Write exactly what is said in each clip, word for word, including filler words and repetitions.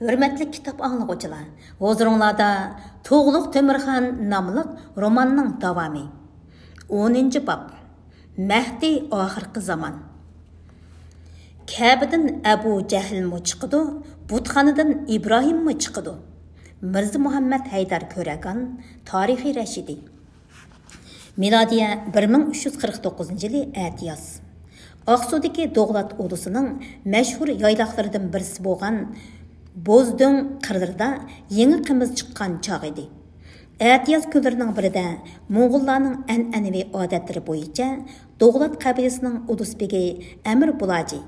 ھۆرمەتلىك كىتاب ئاڭلىغۇچىلار، ھۇزۇرۇڭلاردا تۇغلۇق تۆمۈرخان ناملىق روماننىڭ داۋامى. ئونىنچى باب. مەھدى ئاخىرقى زامان. كەبىدىن ئەبۇ جەھلمۇ چىقىدۇ، بۇتخانىدىن ئىبراھىممۇ چىقىدۇ. مىرزا مۇھەممەد ھەيدەر كۆرەگان، تارىخى رەشىدى. مىلادىيە بىر مىڭ ئۈچ يۈز قىرىق توققۇزىنچى يىلى ئەتىياز. ئاقسۇدىكى دوغلات ئۇلۇسىنىڭ مەشھۇر يايلاقلىرىدىن بىرسى بولغان بوزدۆڭ قىرلىرىدا يېڭى قىمىز چىققان چاغ ئىدى. ئەتىياز كۈنلىرىنىڭ بىرىدە موڭغۇللارنىڭ ئەنئەنىۋى ئادەتلىرى بويىچە دوغلات قەبىلىسىنىڭ ئۇلۇس بېگى ئەمىر بۇلاجى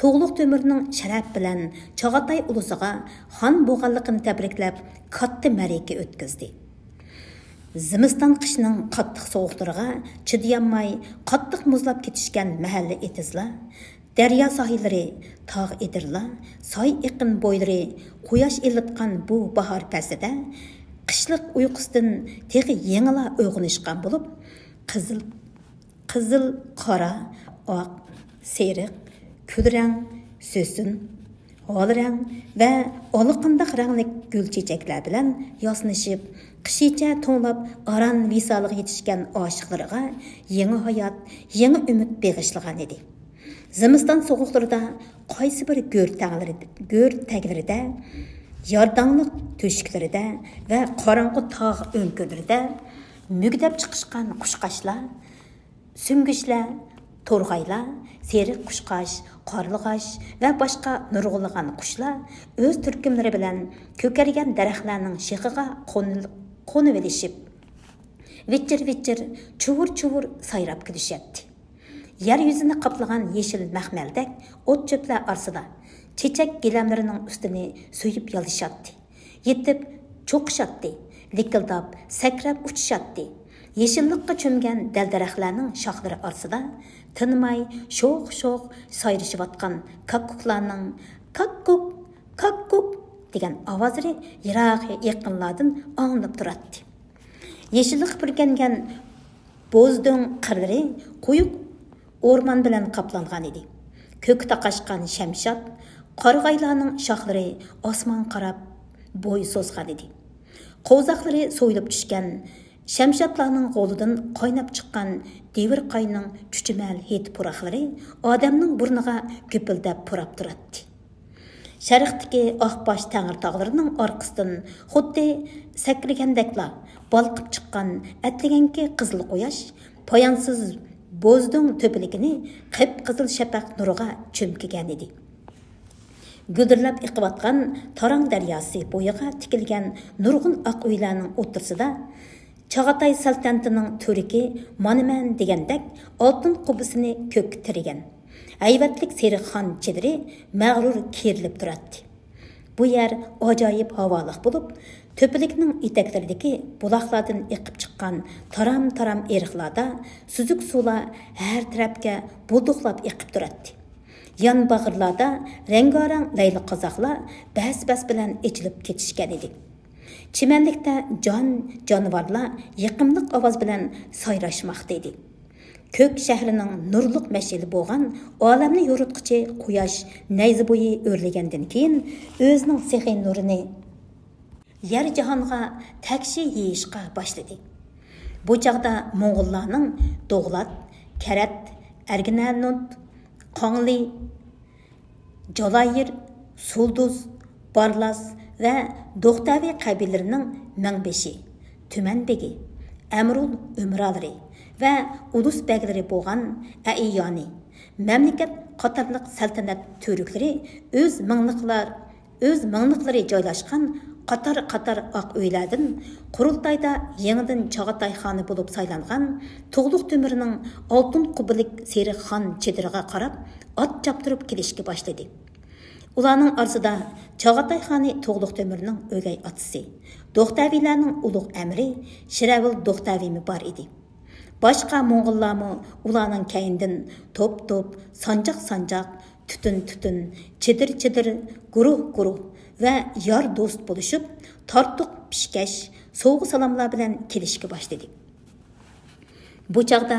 تۇغلۇق تۆمۈرنىڭ شەرەپ بىلەن چاغاتاي ئۇلۇسىغا خان بولغانلىقىنى تەبرىكلەپ، كاتتا مەرىكە ئۆتكۈزدى. زىمىستان قىشنىڭ قاتتىق سوغۇقلىرىغا چىدىيالماي، قاتتىق مۇزلاپ كېتىشكەن مەھەللە ئېتىزلار، دەريا ساھىللىرى، تاغ ئېدىرلار، ساي ئېقىن بويلىرى قۇياش ئىللىتقان بۇ باھار پەسلىدە قىشلىق ئۇيقۇسىدىن تېخى يېڭىلا ئويغىنىشقان بولۇپ، قىزىل قىزىل، قارا، ئاق، سېرىق، كۈل رەڭ، سۆسۈن، ھال رەڭ ۋە ئاللىقانداق رەڭلىك گۈل چېچەكلەر بىلەن ياسىنىشىپ، قىشىچە توڭلاپ ئاران ۋىسالىغا يېتىشكەن ئاشىقلىرىغا يېڭى ھايات، يېڭى ئۈمىد بېغىشلىغان ئىدى. زىمىستان سوغۇقلىرىدا قايسى بىر گۆر تەڭلىرى-، گۆر تەگلىرىدە، يارداڭلىق تۆشۈكلىرىدە ۋە قاراڭغۇ تاغ ئۆڭكۈرلىرىدە مۈگدەپ چىقىشقان قۇشقاچلار، سۈڭگۈچلەر، تورغايلار، سېرىق قۇشقاچ، قارلىغاچ ۋە باشقا نۇرغۇنلىغان قۇشلار ئۆز تۈركۈملىرى بىلەن كۆكەرگەن دەرەخلەرنىڭ شېخىغا قون-، قونۇۋېلىشىپ، ۋىچىر-ۋىچىر، چۇۋۇر-چۇۋۇر سايراپ كۈلۈشەتتى. يەر يۈزىنى قاپلىغان يېشىل مەخمەلدەك ئوت-چۆپلەر ئارىسىدا چېچەك گىلەملىرىنىڭ ئۈستىنى سۆيۈپ يالىشاتتى. يېتىپ چوقۇشاتتى، لىكىلداپ، سەكرەپ ئۇچۇشاتتى. يېشىللىققا چۆمگەن دەل-دەرەخلەرنىڭ شاخلىرى ئارىسىدا تىنماي شوخ-شوخ سايرىشىۋاتقان كاككۇكلارنىڭ «كاككۇك، كاككۇك» دېگەن ئاۋازلىرى يىراق-يېقىنلاردىن ئاڭلىنىپ تۇراتتى. يېشىللىققا پۈركەنگەن بوزدۆڭ قىرلىرى قويۇق ئورمان بىلەن قاپلانغان ئىدى. كۆككە تاقاشقان شەمشاد، قارىغايلارنىڭ شاخلىرى ئاسمانغا قاراپ بوي سوزغان ئىدى. قوۋزاقلىرى سويۇلۇپ چۈشكەن شەمشادلارنىڭ غولىدىن قايناپ چىققان دېۋىر قاينىڭ چۈچۈمەل ھىد پۇراقلىرى ئادەمنىڭ بۇرنىغا گۈپۈلدەپ پۇراپ تۇراتتى. شەرقتىكى ئاق باش تەڭرىتاغلىرىنىڭ ئارقىسىدىن خۇددى سەكرىگەندەكلا بالقىپ چىققان ئەتىگەنكى قىزىل قۇياش پايانسىز بوزدۆڭ تۆپىلىكىنى قىپقىزىل شەپەق نۇرىغا چۆمكىگەنىدى. گۈلدۈرلەپ ئېقىۋاتقان تاراڭ دەرياسى بويىغا تىكىلگەن نۇرغۇن ئاق ئۆيلەرنىڭ ئوتتۇرىسىدا چاغاتاي سەلتەنىتىنىڭ تۈۋرۈكى مانا مەن دېگەندەك ئالتۇن قۇببىسىنى كۆككە تىرىگەن ھەيۋەتلىك سېرىق خان چېدىرى مەغرۇر كېرىلىپ تۇراتتى. بۇ يەر ئاجايىپ ھاۋالىق بولۇپ، تۆپىلىكنىڭ ئېتەكلىرىدىكى بۇلاقلاردىن ئېقىپ چىققان تارام-تارام ئېرىقلاردا سۈزۈك سۇلار ھەر تەرەپكە بۇلدۇقلاپ ئېقىپ تۇراتتى. يان باغرىلاردا رەڭگارەڭ لەيلى قازاقلار بەس-بەس بىلەن ئېچىلىپ كېتىشكەن ئىدى. چىمەنلىكتە جان-جانىۋارلار يېقىملىق ئاۋاز بىلەن سايراشماقتا ئىدى. كۆك شەھىرىنىڭ نۇرلۇق مەشئىلى بولغان ئالەمنى يورۇتقۇچى قۇياش نەيزە بويى ئۆرلىگەندىن كېيىن، ئۆزىنىڭ سېخىي نۇرىنى يەر جاھانغا تەكشى يېيىشقا باشلىدى. بۇ چاغدا موڭغۇللارنىڭ دوغلات، كەرەت، ئەرگىنەنۇت، قاڭلى، جالايىر، سۇلدۇز، بارلاس ۋە دوختەۋى قەبىلىلىرىنىڭ مىڭبېشى، تۈمەن بېگى، ئەمرۇل ئۆمرالىرى ۋە ئۇلۇس بەگلىرى بولغان ئەئىيانى، مەملىكەت قاتارلىق سەلتەنەت تۈۋرۈكلىرى ئۆز مىڭلىقلار، ئۆز مىڭلىقلىرى جايلاشقان قاتار-قاتار ئاق ئۆيلەردىن، قۇرۇلتايدا يېڭىدىن چاغاتاي خانى بولۇپ سايلانغان تۇغلۇق تۆمۈرنىڭ ئالتۇن قۇببىلىك سېرىق خان چېدىرىغا قاراپ ئات چاپتۇرۇپ كېلىشكە باشلىدى. ئۇلارنىڭ ئارىسىدا چاغاتاي خانى تۇغلۇق تۆمۈرنىڭ ئۆگەي ئاتىسى، دوختەۋىلەرنىڭ ئۇلۇغ ئەمىرى شىرەۋىل دوختەۋىمۇ بار ئىدى. باشقا موڭغۇللارمۇ ئۇلارنىڭ كەينىدىن توپ-توپ، سانجاق-سانجاق، تۈتۈن-تۈتۈن، چېدىر-چېدىر، گۇرۇھ-گۇرۇھ ۋە يار-دوست بولۇشۇپ، تارتۇق، پېشكەش، سوۋغا-سالاملار بىلەن كېلىشكە باشلىدى. بۇ چاغدا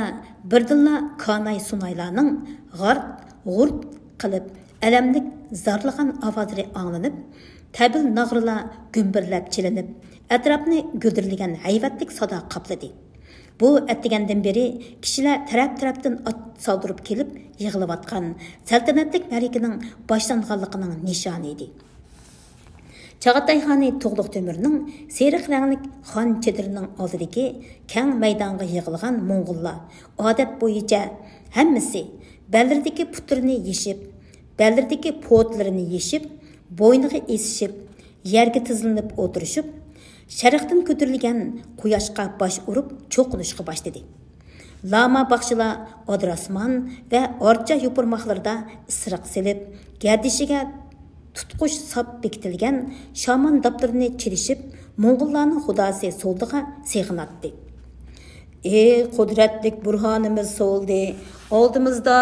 بىردىنلا كاناي-سۇنايلارنىڭ غارت-غۇرت قىلىپ ئەلەملىك زارلىغان ئاۋازلىرى ئاڭلىنىپ، تەبىل ناغرىلار گۈمبۈرلەپ چېلىنىپ، ئەتراپنى گۈلدۈرلىگەن ھەيۋەتلىك سادا قاپلىدى. بۇ ئەتىگەندىن بېرى كىشىلەر تەرەپ-تەرەپتىن ئات سالدۇرۇپ كېلىپ يىغىلىۋاتقان سەلتەنەتلىك مەرىكىنىڭ باشلانغانلىقىنىڭ نىشانى ئىدى. چاغاتاي خانى تۇغلۇق تۆمۈرنىڭ سېرىق رەڭلىك خان چېدىرىنىڭ ئالدىدىكى كەڭ مەيدانغا يىغىلغان موڭغۇللار ئادەت بويىچە ھەممىسى بەللىرىدىكى پۇتلىرىنى يېشىپ، بەللىرىدىكى پوتلىرىنى يېشىپ، بوينىغا ئېسىشىپ، يەرگە تىزلىنىپ ئولتۇرۇشۇپ، شەرقتىن كۆتۈرۈلگەن قۇياشقا باش ئۇرۇپ چوقۇنۇشقا باشلىدى. لاما باخشىلار ئادىراسمان ۋە ئارچا يوپۇرماقلىرىدا ئىسرىق سېلىپ، گەدىشىگە تۇتقۇچ ساپ بېكىتىلگەن شامان داپلىرىنى چېلىشىپ، موڭغۇللارنىڭ خۇداسى سولدىغا سېغىناتتى. ئى قۇدرەتلىك بۇرھانىمىز سولدى، ئالدىمىزدا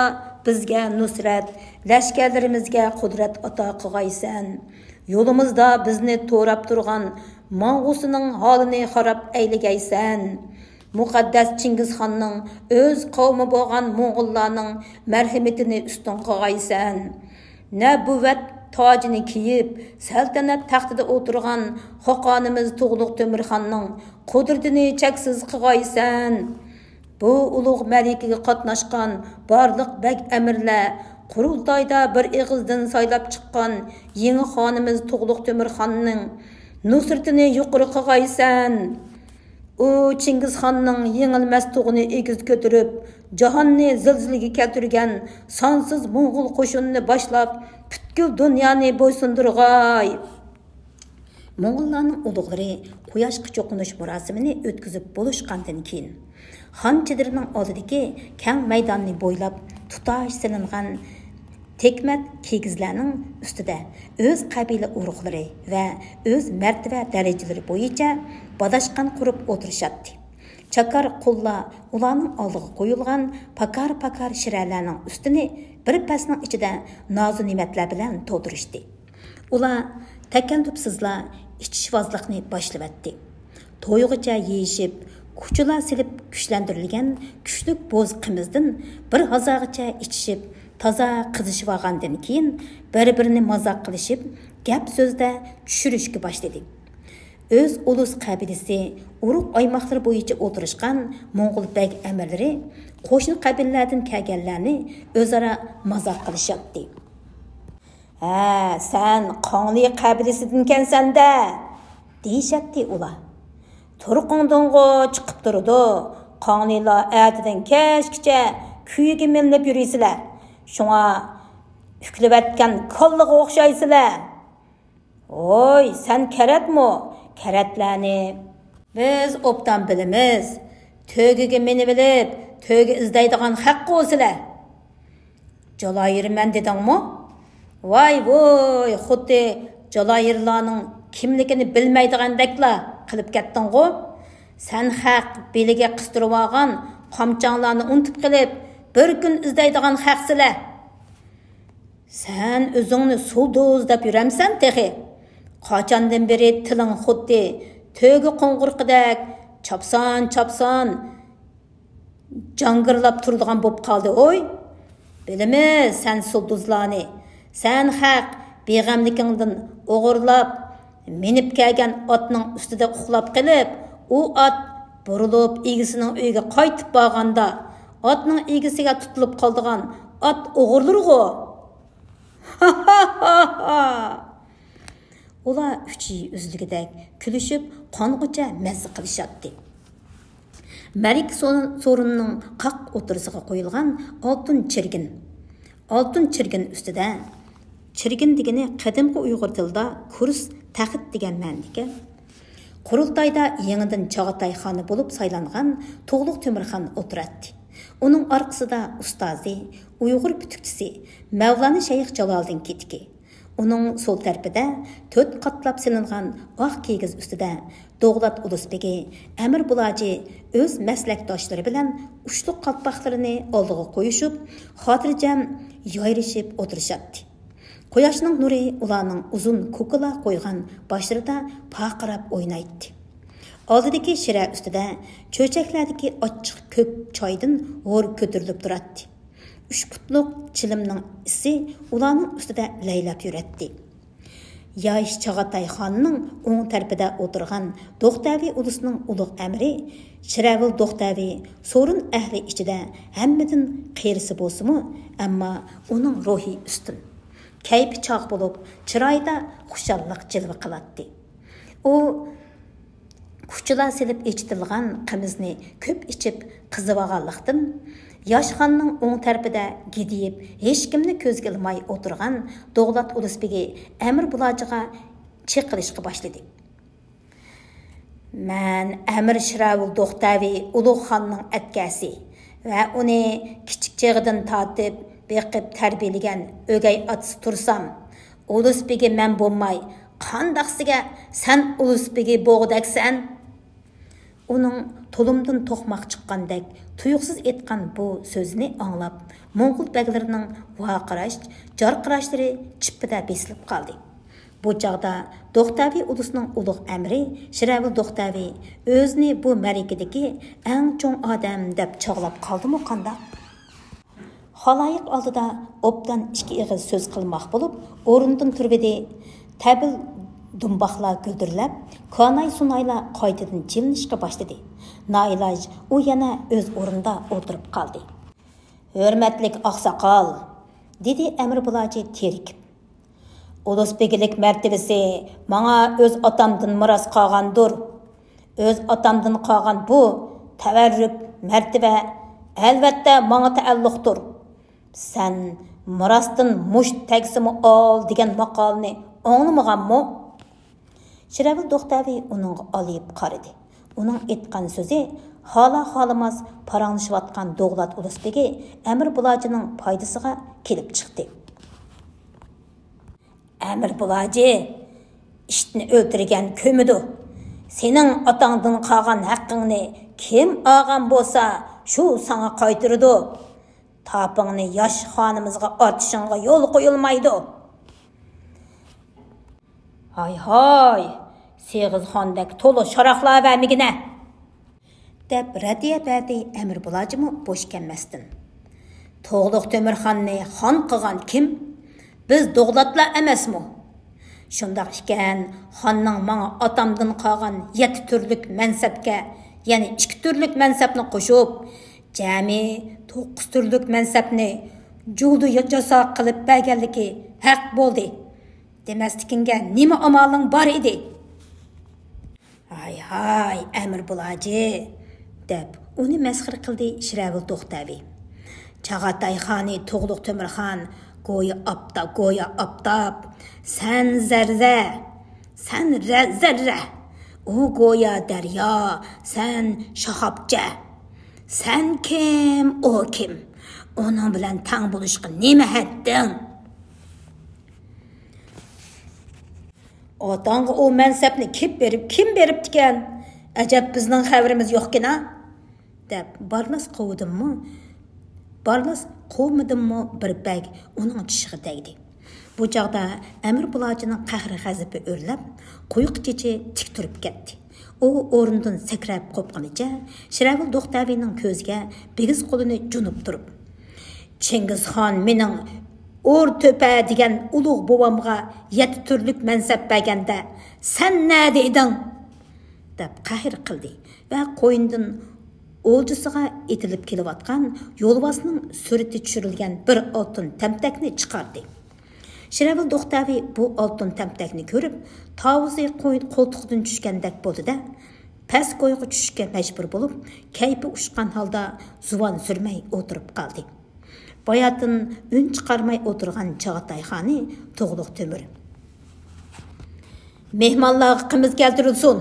بىزگە نۇسرەت، لەشكەرلىرىمىزگە قۇدرەت ئاتا قىلغايسەن. يولىمىزدا بىزنى توراپ تۇرغان ماڭغۇسىنىڭ ھالىنى خاراب ئەيلىگەيسەن. مۇقەددەس چىڭگىزخاننىڭ ئۆز قەۋمى بولغان موڭغۇللارنىڭ مەرھىمىتىنى ئۈستۈن قىلغايسەن. نەبۇۋۋەت تاجىنى كىيىپ، سەلتەنەت تەختىدە ئولتۇرغان خاقانىمىز تۇغلۇق تۆمۈرخاننىڭ قۇدرىتىنى چەكسىز قىلغايسەن. بۇ ئۇلۇغ مەرىكىگە قاتناشقان بارلىق بەگ ئەمىرلەر قۇرۇلتايدا بىر ئېغىزدىن سايلاپ چىققان يېڭى خانىمىز تۇغلۇق تۆمۈرخاننىڭ نۇسرىتىنى يۇقىرى قىلغايسەن. ئۇ چىڭگىزخاننىڭ يېڭىلمەس تۇغىنى ئېگىز كۆتۈرۈپ، جاھاننى زىلزىلىگە كەلتۈرگەن سانسىز موڭغۇل قوشۇنىنى باشلاپ، پۈتكۈل دۇنيانى بويسۇندۇرغاي. موڭغۇللارنىڭ ئۇلۇغلىرى قۇياشقا چوقۇنۇش مۇراسىمىنى ئۆتكۈزۈپ بولۇشقاندىن كېيىن، خان چېدىرىنىڭ ئالدىدىكى كەڭ مەيداننى بويلاپ تۇتاش سېلىنغان تىكمەت كىگىزلەرنىڭ ئۈستىدە ئۆز قەبىلە ئۇرۇقلىرى ۋە ئۆز مەرتىۋە دەرىجىلىرى بويىچە بالاشقان قۇرۇپ ئولتۇرۇشاتتى. چاكار قۇللار ئۇلارنىڭ ئالدىغا قويۇلغان پاكار-پاكار شىرەلەرنىڭ ئۈستىنى بىر پەسنىڭ ئىچىدە نازۇ نېمەتلەر بىلەن تولدۇرۇشتى. ئۇلار تەكەللۇپسىزلا ئىچىشۋازلىقنى باشلىۋەتتى. تويغىچە يېيىشىپ، كۇچۇلا سېلىپ كۈچلەندۈرۈلگەن كۈچلۈك بوز قىمىزدىن بىر ھازاغىچە ئىچىشىپ، تازا قىزىشىۋالغاندىن كېيىن، بىر-بىرىنى مازاق قىلىشىپ، گەپ-سۆزدە چۈشۈرۈشكە باشلىدى. ئۆز ئۇلۇس قەبىلىسى، ئۇرۇق ئايماقلىرى بويىچە ئولتۇرۇشقان موڭغۇل بەگ ئەمىرلىرى قوشنا قەبىلىلەردىن كەلگەنلەرنى ئۆزئارا مازاق قىلىشاتتى. ھە، سەن قاڭلى قەبىلىسىدىنكەنسەن-دە، دېيىشەتتى ئۇلار. تۇرقۇڭدىنغۇ چىقىپ تۇرىدۇ، قاڭلىلار ئەتىدىن كەچكىچە كۈيىگە مىلىنىپ يۈرىسىلەر. شۇڭا ئۈكلىۋەتكەن كاللىغا ئوخشايسىلەر. ۋوي، سەن كەرەتمۇ؟ كەرەتلەرنى بىز ئوبدان بىلىمىز. تۆگىگە مىنىۋېلىپ، تۆگە ئىزدەيدىغان خەققۇ سىلەر. جالايىرمەن دېدىڭمۇ؟ ۋاي ۋوي، خۇددى جالايىرلارنىڭ كىملىكىنى بىلمەيدىغاندەكلا قىلىپ كەتتىڭغۇ. سەن خەق بېلىگە قىستۇرۇۋالغان قامچاڭلارنى ئۇنتۇپ قېلىپ، بىر كۈن ئىزدەيدىغان خەقسىلەر. سەن ئۆزۈڭنى سۇلدۇز دەپ يۈرەمسەن تېخى؟ قاچاندىن بېرى تىلىڭ خۇددى تۆگە قوڭغۇرىقىدەك چاپسان-چاپسان جاڭگىرلاپ تۇرىدىغان بولۇپ قالدى ھوي. بىلىمىز سەن سۇلدۇزلارنى. سەن خەق بىغەملىكىڭدىن ئوغرىلاپ مىنىپ كەلگەن ئاتنىڭ ئۈستىدە ئۇخلاپ قېلىپ، ئۇ ئات بۇرۇلۇپ ئىگىسىنىڭ ئۆيىگە قايتىپ بارغاندا، ئاتنىڭ ئىگىسىگە تۇتۇلۇپ قالىدىغان ئات ئوغرىلىرىغۇ. ئۇلار ئۈچى ئۈزۈلگۈدەك كۈلۈشۈپ، قانغۇچە مەززە قىلىشاتتى. مەرىكە سورۇنىنىڭ قاق ئوتتۇرىسىغا قويۇلغان ئالتۇن چىرگىن. ئالتۇن چىرگىن ئۈستىدە، چىرگىن دېگىنى قەدىمكى ئۇيغۇر تىلىدا كۇرس، تەخت دېگەن مەنىدىكەن. قۇرۇلتايدا يېڭىدىن چاغاتاي خانى بولۇپ سايلانغان تۇغلۇق تۆمۈرخان ئولتۇراتتى. ئۇنىڭ ئارقىسىدا ئۇستازى، ئۇيغۇر پۈتۈكچىسى مەۋلانا شەيخ جالالىدىن كېتىكى. ئۇنىڭ سول تەرىپىدە تۆت قاتلاپ سېلىنغان ئاق كىگىز ئۈستىدە دوغلات ئۇلۇسبېگى، ئەمىر بۇلاجى ئۆز مەسلەكداشلىرى بىلەن ئۇچلۇق قالپاقلىرىنى ئالدىغا قويۇشۇپ، خاتىرجەم يايرىشىپ ئولتۇرۇشاتتى. قۇياشنىڭ نۇرى ئۇلارنىڭ ئۇزۇن كوكىلا قويغان باشلىرىدا پارقىراپ ئوينايتتى. ئالدىدىكى شىرە ئۈستىدە چۆچەكلەردىكى ئاچچىق كۆك چايدىن ھور كۆتۈرۈلۈپ تۇراتتى. ئۈچ پۇتلۇق چىلىمنىڭ ئىسى ئۇلارنىڭ ئۈستىدە لەيلەپ يۈرەتتى. ياش چاغاتاي خاننىڭ ئوڭ تەرىپىدە ئولتۇرغان دوختەۋى ئۇلۇسنىڭ ئۇلۇغ ئەمىرى شىرەۋۇل دوختەۋى سورۇن ئەھلى ئىچىدە ھەممىدىن قېرىسى بولسىمۇ، ئەمما ئۇنىڭ روھى ئۈستۈن. كەيپى چاغ بولۇپ، چىرايىدا خۇشاللىق جىلۋە قىلاتتى. ئۇ كۇچىلا سېلىپ ئېچىتىلغان قىمىزنى كۆپ ئىچىپ قىزىۋالغانلىقتىن، ياش خاننىڭ ئوڭ تەرىپىدە گىدىيىپ، ھېچكىمنى كۆزگە ئىلماي ئولتۇرغان دوغلات ئۇلۇس بېگى ئەمىر بۇلاجىغا چېقىلىشقا باشلىدى. مەن ئەمىر شىراۋۇل دوختەۋى ئۇلۇغ خاننىڭ ئەتكەسى ۋە ئۇنى كىچىك چېغىدىن تارتىپ بېقىپ تەربىيەلىگەن ئۆگەي ئاتىسى تۇرسام، ئۇلۇس بېگى مەن بولماي، قانداقسىگە سەن ئۇلۇس بېگى بوغدەكسەن؟ ئۇنىڭ تۇلۇمدىن توقماق چىققاندەك تۇيۇقسىز ئېيتقان بۇ سۆزىنى ئاڭلاپ، موڭغۇل بەگلىرىنىڭ ۋارقىراش، جارقىراشلىرى چىپپىدە بېسىلىپ قالدى. بۇ چاغدا دوختەۋى ئۇلۇسنىڭ ئۇلۇغ ئەمىرى شىرەۋۇل دوختەۋى ئۆزىنى بۇ مەرىكىدىكى ئەڭ چوڭ ئادەم دەپ چاغلاپ قالدىمۇ قانداق؟ خالايىق ئالدىدا ئوبدان ئىككى ئېغىز سۆز قىلماق بولۇپ، ئورنىدىن تۇرۇۋىدى. تەبىل دۇمباقلار گۈلدۈرلەپ، كاناي-سۇنايلار قايتىدىن جىملىشىشقا باشلىدى. نائىلاج ئۇ يەنە ئۆز ئورنىدا ئولتۇرۇپ قالدى. ھۆرمەتلىك ئاقساقال، دېدى ئەمىر بۇلاجى تېرىكىپ. ئۇلۇس بېگىلىك مەرتىۋىسى ماڭا ئۆز ئاتامدىن مىراس قالغاندۇر. ئۆز ئاتامدىن قالغان بۇ تەۋەررۈك مەرتىۋە ئەلۋەتتە ماڭا تەئەللۇقتۇر. سەن مىراستىن مۇشت تەگسىمۇ ئال دېگەن ماقالنى ئاڭلىمىغانمۇ؟ شىرەۋۇل دوختەۋى ئۇنىڭغا ئالىيىپ قارىدى. ئۇنىڭ ئېيتقان سۆزى خالا-خالىماس پاراڭلىشىۋاتقان دوغلات ئۇلۇس بېگى ئەمىر بۇلاجىنىڭ پايدىسىغا كېلىپ چىقتى. ئەمىر بۇلاجى، ئىتنى ئۆلتۈرگەن كۆمىدۇ. سېنىڭ ئاتاڭدىن قالغان ھەققىڭنى كىم ئالغان بولسا، شۇ ساڭا قايتۇرىدۇ. تاپىڭنى ياش خانىمىزغا ئارتىشىڭغا يول قويۇلمايدۇ. ھاي ھاي، سېغىزخاندەك تولا شاراقلاۋەرمىگىنە! دەپ رەددىيە بەردى ئەمىر بۇلاجىمۇ بوش كەلمەستىن. تۇغلۇق تۆمۈرخاننى خان قىلغان كىم؟ بىز دوغلاتلار ئەمەسمۇ؟ شۇنداق ئىكەن، خاننىڭ ماڭا ئاتامدىن قالغان يەتتە تۈرلۈك مەنسەپكە يەنە ئىككى تۈرلۈك مەنسەپنى قوشۇپ، جەمئىي توققۇز تۈرلۈك مەنسەپنى جۇلدۇ جاسا قىلىپ بەرگەنلىكى ھەق بولدى. دېمەسلىكىڭگە نېمە ئامالىڭ بار ئىدى؟ ھاي ھاي، ئەمىر بۇلاجى، دەپ ئۇنى مەسخىرە قىلدى شىرەۋۇل توختەۋى. چاغاتاي خانى تۇغلۇق تۆمۈرخان گويا ئاپتاپ، گويا ئاپتاپ، سەن زەررە، سەن رە-، زەررە. ئۇ گويا دەريا، سەن شاخاپچە. سەن كىم، ئۇ كىم؟ ئۇنىڭ بىلەن تەڭ بولۇشقا نېمە ھەددىڭ؟ ئاتاڭغا ئۇ مەنسەپنى كىم بېرىپ، كىم بېرىپتىكەن؟ ئەجەب بىزنىڭ خەۋىرىمىز يوقكىنا؟ دەپ بارلاس قوۋدۇممۇ، بارلاس قوۋمىدىممۇ بىر بەگ ئۇنىڭ چىشىغا تەگدى. بۇ چاغدا ئەمىر بۇلاجىنىڭ قەھرى غەزىپى ئۆرلەپ، قۇيۇق چېچى تىك تۇرۇپ كەتتى. ئۇ ئورنىدىن سەكرەپ قوپقىنىچە شىرەۋۇل دوختەۋىنىڭ كۆزىگە بىگىز قولىنى جۇنۇپ تۇرۇپ، چىڭگىزخان مېنىڭ ئور تۆپە دېگەن ئۇلۇغ بوۋامغا يەتتە تۈرلۈك مەنسەپ بەرگەندە، سەن نەدە ئىدىڭ؟ دەپ قەھر قىلدى ۋە قوينىدىن ئولجىسىغا ئېتىلىپ كېلىۋاتقان يولۋاسنىڭ سۈرىتى چۈشۈرۈلگەن بىر ئالتۇن تەمتەكنى چىقاردى. شىرەۋۇل دوختەۋى بۇ ئالتۇن تەمتەكنى كۆرۈپ، تاۋۇزى قوي-، قولتۇقىدىن چۈشكەندەك بولدى-دە، پەس كويغا چۈشۈشكە مەجبۇر بولۇپ، كەيپى ئۇچقان ھالدا زۇۋان سۈرمەي ئولتۇرۇپ قالدى. باياتىن ئۈن چىقارماي ئولتۇرغان چاغاتاي خانى تۇغلۇق تۆمۈر، «مېھمانلارغا قىمىز كەلتۈرۈلسۇن!»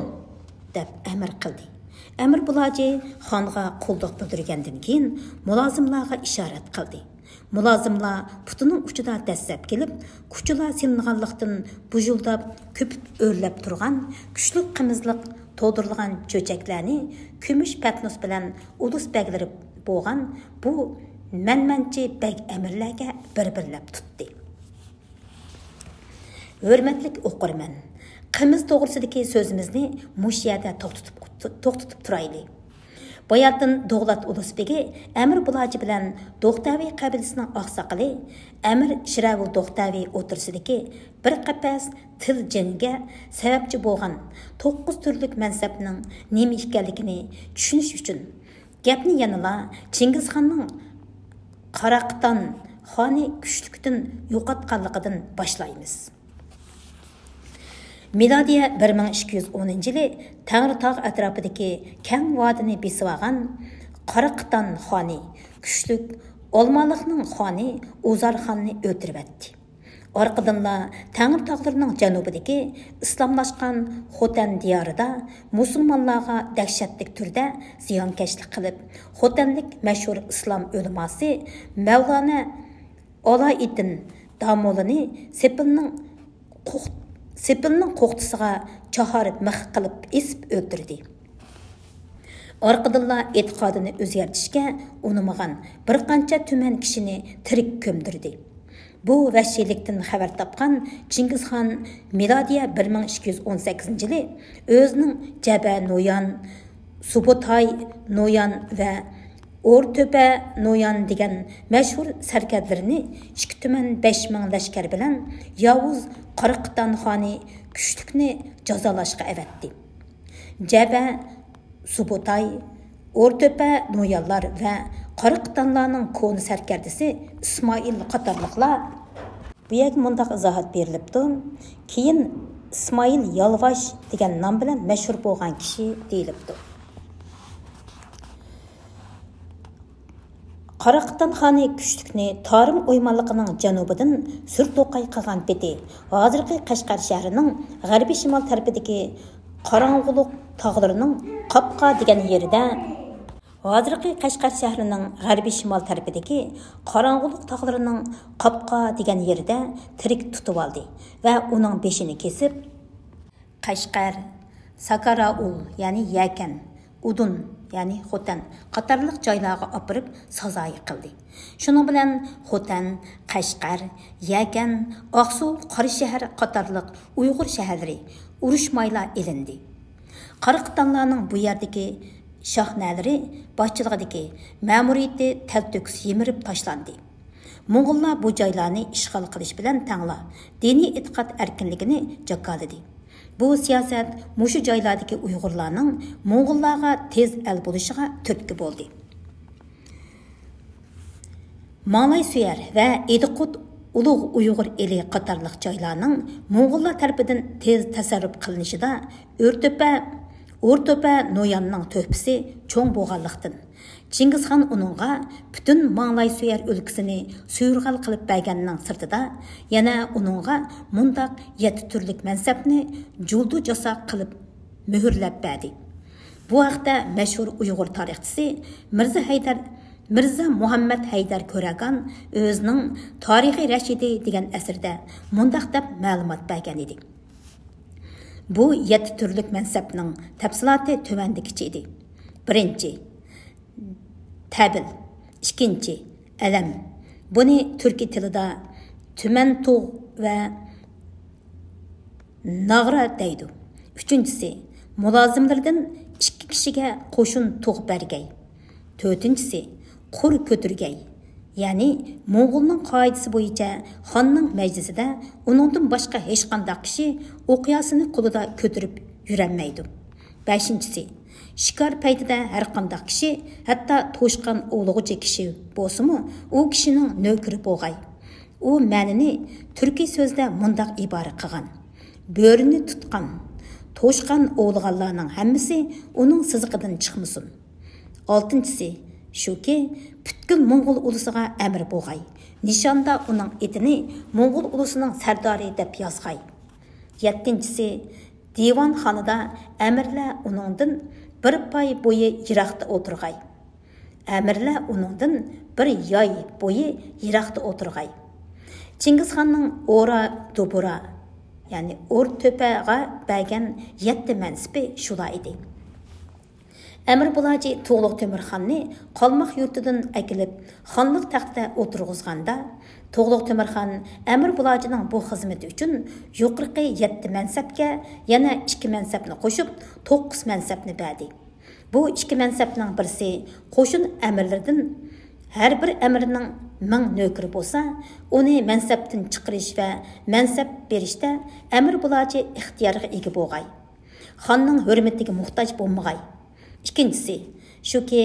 دەپ ئەمىر قىلدى. ئەمىر بۇلاجى خانغا قۇللۇق بىلدۈرگەندىن كېيىن، مۇلازىملارغا ئىشارەت قىلدى. مۇلازىملار پۇتىنىڭ ئۇچىدا دەسسەپ كېلىپ، كۇچىلار سېلىنغانلىقتىن بۇژۇلداپ، كۆپۈپ ئۆرلەپ تۇرغان كۈچلۈك قىمىزلىق تولدۇرۇلغان چۆچەكلەرنى كۈمۈش پەتنۇس بىلەن ئۇلۇس بەگلىرى بولغان بۇ مەنمەنچى بەگ ئەمىرلەرگە بىر-بىرلەپ تۇتتى. ھۆرمەتلىك ئوقۇرمەن، قىمىز توغرىسىدىكى سۆزىمىزنى مۇشۇ يەردە توختىتىپ، توختىتىپ تۇرايلى. باياتىن دوغلات ئۇلۇسبېگى ئەمىر بۇلاجى بىلەن دوختەۋى قەبىلىسىنىڭ ئاقساقىلى ئەمىر شىرەۋۇل دوختەۋى ئوتتۇرىسىدىكى بىر قەپەس تىل جېڭىگە سەۋەبچى بولغان توققۇز تۈرلۈك مەنسەپنىڭ نېمە ئىكەنلىكىنى چۈشىنىش ئۈچۈن، گەپنى يەنىلا چىڭگىزخاننىڭ قاراقىتان خانى كۈچلۈكتىن يوقاتقانلىقىدىن باشلايمىز. مىلادىيە بىر مىڭ ئىككى يۈز ئونىنچى يىلى تەڭرىتاغ ئەتراپىدىكى كەڭ ۋادىنى بېسىۋالغان قاراقىتان خانى كۈچلۈك ئالمالىقنىڭ خانى ئۇزارخاننى ئۆلتۈرۈۋەتتى. ئارقىدىنلا تەڭرىتاغلىرىنىڭ جەنۇبىدىكى ئىسلاملاشقان خوتەن دىيارىدا مۇسۇلمانلارغا دەھشەتلىك تۈردە زىيانكەشلىك قىلىپ، خوتەنلىك مەشھۇر ئىسلام ئۆلىماسى مەۋلانا ئالايىدىن دامولىنى سېپىلنىڭ قوق-، سېپىلنىڭ قوقتىسىغا چاھار مىخ قىلىپ ئېسىپ ئۆلتۈردى. ئارقىدىنلا ئېتىقادىنى ئۆزگەرتىشكە ئۇنىمىغان بىر قانچە تۈمەن كىشىنى تىرىك كۆمدۈردى. بۇ ۋەھشىيلىكتىن خەۋەر تاپقان چىڭگىزخان مىلادىيە بىر مىڭ ئىككى يۈز ئون سەككىزىنچى يىلى ئۆزىنىڭ جەبە نويان، سۇبۇتاي نويان ۋە ئورتۆپە نويان دېگەن مەشھۇر سەركەردىلىرىنى ئىككى تۈمەن بەش مىڭ لەشكەر بىلەن ياۋۇز قاراقىتان خانى كۈچلۈكنى جازالاشقا ئەۋەتتى. جەبە، سۇبۇتاي، ئورتۆپە نويانلار ۋە قاراقىتانلارنىڭ كونا سەركەردىسى ئىسمائىل قاتارلىقلار. بۇ يەرگە مۇنداق ئىزاھات بېرىلىپتۇ، كېيىن ئىسمائىل يالۋاش دېگەن نام بىلەن مەشھۇر بولغان كىشى دېيىلىپتۇ. قاراقىتان خانى كۈچلۈكنى تارىم ئويمانلىقىنىڭ جەنۇبىدىن سۈر توقاي قىلغان پېتى، ھازىرقى قەشقەر شەھىرىنىڭ غەربىي شىمال تەرىپىدىكى قاراڭغۇلۇق تاغلىرىنىڭ قاپقا دېگەن يېرىدە، ھازىرقى قەشقەر شەھىرىنىڭ غەربىي شىمال تەرىپىدىكى قاراڭغۇلۇق تاغلىرىنىڭ قاپقا دېگەن يېرىدە تىرىك تۇتۇۋالدى ۋە ئۇنىڭ بېشىنى كېسىپ، قەشقەر، ساكاراۋۇل، يەنى يەكەن، ئۇدۇن، يەنى خوتەن قاتارلىق جايلارغا ئاپىرىپ سازايى قىلدى. شۇنىڭ بىلەن خوتەن، قەشقەر، يەكەن، ئاقسۇ، قاراشەھەر قاتارلىق ئۇيغۇر شەھەرلىرى ئۇرۇشمايلا ئېلىندى. قاراقىتانلارنىڭ بۇ يەردىكى شاھنەلىرى باشچىلىقىدىكى مەمۇرىيىتى تەلتۆكۈس يىمىرىپ تاشلاندى. موڭغۇللار بۇ جايلارنى ئىشغال قىلىش بىلەن تەڭلا دىنىي ئېتىقاد ئەركىنلىكىنى جاكارلىدى. بۇ سىياسەت مۇشۇ جايلاردىكى ئۇيغۇرلارنىڭ موڭغۇللارغا تېز ئەل بولۇشىغا تۈرتكە بولدى. ماڭلايسۆيەر ۋە ئىدىقۇت ئۇلۇغ ئۇيغۇر ئېلى قاتارلىق جايلارنىڭ موڭغۇللار تەرىپىدىن تېز تەسەررۇپ قىلىنىشىدا ئۆرتۆپە، ئورتۆپە نوياننىڭ تۆھپىسى چوڭ بولغانلىقتىن، چىڭگىزخان ئۇنىڭغا پۈتۈن ماڭلايسۆيەر ئۆلكىسىنى سۇيۇرغال قىلىپ بەرگەننىڭ سىرتىدا، يەنە ئۇنىڭغا مۇنداق يەتتە تۈرلۈك مەنسەپنى جۇلدۇ جاساق قىلىپ مۆھۈرلەپ بەردى. بۇ ھەقتە مەشھۇر ئۇيغۇر تارىخچىسى مىرزا ھەيدەر، مىرزا مۇھەممەد ھەيدەر كۆرەگان ئۆزىنىڭ تارىخى رەشىدى دېگەن ئەسىرىدە مۇنداق دەپ مەلۇمات بەرگەن ئىدى. بۇ يەتتە تۈرلۈك مەنسەپنىڭ تەپسىلاتى تۆۋەندىكىچە ئىدى. بىرىنچى، تەبىل. ئىككىنچى، ئەلەم. بۇنى تۈركىي تىلىدا تۈمەنتۇغ ۋە ناغرا دەيدۇ. ئۈچىنچىسى، مۇلازىملىرىدىن ئىككى كىشىگە قوشۇن تۇغ بەرگەي. تۆتىنچىسى، قۇر كۆتۈرگەي. يەنى موڭغۇلنىڭ قائىدىسى بويىچە خاننىڭ مەجلىسىدە ئۇنىڭدىن باشقا ھېچقانداق كىشى ئوقياسىنى قولىدا كۆتۈرۈپ يۈرەلمەيدۇ. بەشىنچىسى، شىكار پەيتىدە ھەرقانداق كىشى، ھەتتا توشقان ئوۋلىغۇچى كىشى بولسىمۇ، ئۇ كىشىنىڭ نۆكىرى بولغاي. ئۇ مەنىنى تۈركىي سۆزدە مۇنداق ئىبارە قىلغان: بۆرىنى تۇتقان، توشقان ئوۋلىغانلارنىڭ ھەممىسى ئۇنىڭ سىزىقىدىن چىقمىسۇن. ئالتىنچىسى شۇكى، پۈتكۈل موڭغۇل ئۇلۇسىغا ئەمىر بولغاي، نىشاندا ئۇنىڭ ئېتىنى موڭغۇل ئۇلۇسىنىڭ سەردارى دەپ يازغاي. يەتتىنچىسى، دىۋانخانىدا ئەمىرلەر ئۇنىڭدىن بىر پاي بويى يىراقتا ئولتۇرغاي. ئەمىرلەر ئۇنىڭدىن بىر ياي بويى يىراقتا ئولتۇرغاي. چىڭگىزخاننىڭ ئورا دوبۇرا، يەنى ئورتۆپەغا بەرگەن يەتتە مەنسىپى شۇلار ئىدى. ئەمىر بۇلاجى تۇغلۇق تۆمۈرخاننى قالماق يۇرتىدىن ئەكېلىپ، خانلىق تەختىدە ئولتۇرغۇزغاندا، تۇغلۇق تۆمۈرخان ئەمىر بۇلاجىنىڭ بۇ خىزمىتى ئۈچۈن يۇقىرىقى يەتتە مەنسەپكە يەنە ئىككى مەنسەپنى قوشۇپ، توققۇز مەنسەپنى بەردى. بۇ ئىككى مەنسەپنىڭ بىرسى قوشۇن ئەمىرلىرىدىن، ھەر بىر ئەمىرنىڭ مىڭ نۆكىرى بولسا، ئۇنى مەنسەپتىن چىقىرىش ۋە مەنسەپ بېرىشتە ئەمىر بۇلاجى ئىختىيارغا ئىگە بولغاي. خاننىڭ ھۆرمىتىگە موھتاج بولمىغاي. ئىككىنچىسى، شۇكى،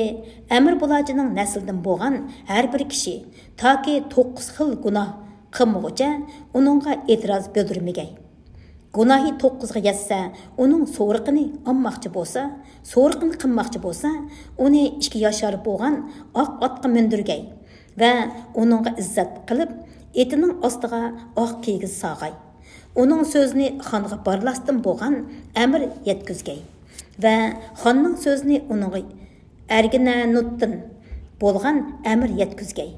ئەمىر بۇلاجىنىڭ نەسلىدىن بولغان ھەر بىر كىشى تاكى توققۇز خىل گۇناھ قىلمىغۇچە ئۇنىڭغا ئېتىراز بىلدۈرمىگەي. گۇناھى توققۇزغا يەتسە، ئۇنىڭ سورىقىنى ئالماقچى بولسا، سورىقىنى قىلماقچى بولسا، ئۇنى ئىككى ياشار بولغان ئاق ئاتقا مىندۈرگەي ۋە ئۇنىڭغا ئىززەت قىلىپ، ئېتىنىڭ ئاستىغا ئاق كىگىز ساغاي. ئۇنىڭ سۆزىنى خانغا بارلاستىن بولغان ئەمىر يەتكۈزگەي ۋە خاننىڭ سۆزىنى ئۇنىڭغا ئەرگىنەنۇتتىن بولغان ئەمىر يەتكۈزگەي.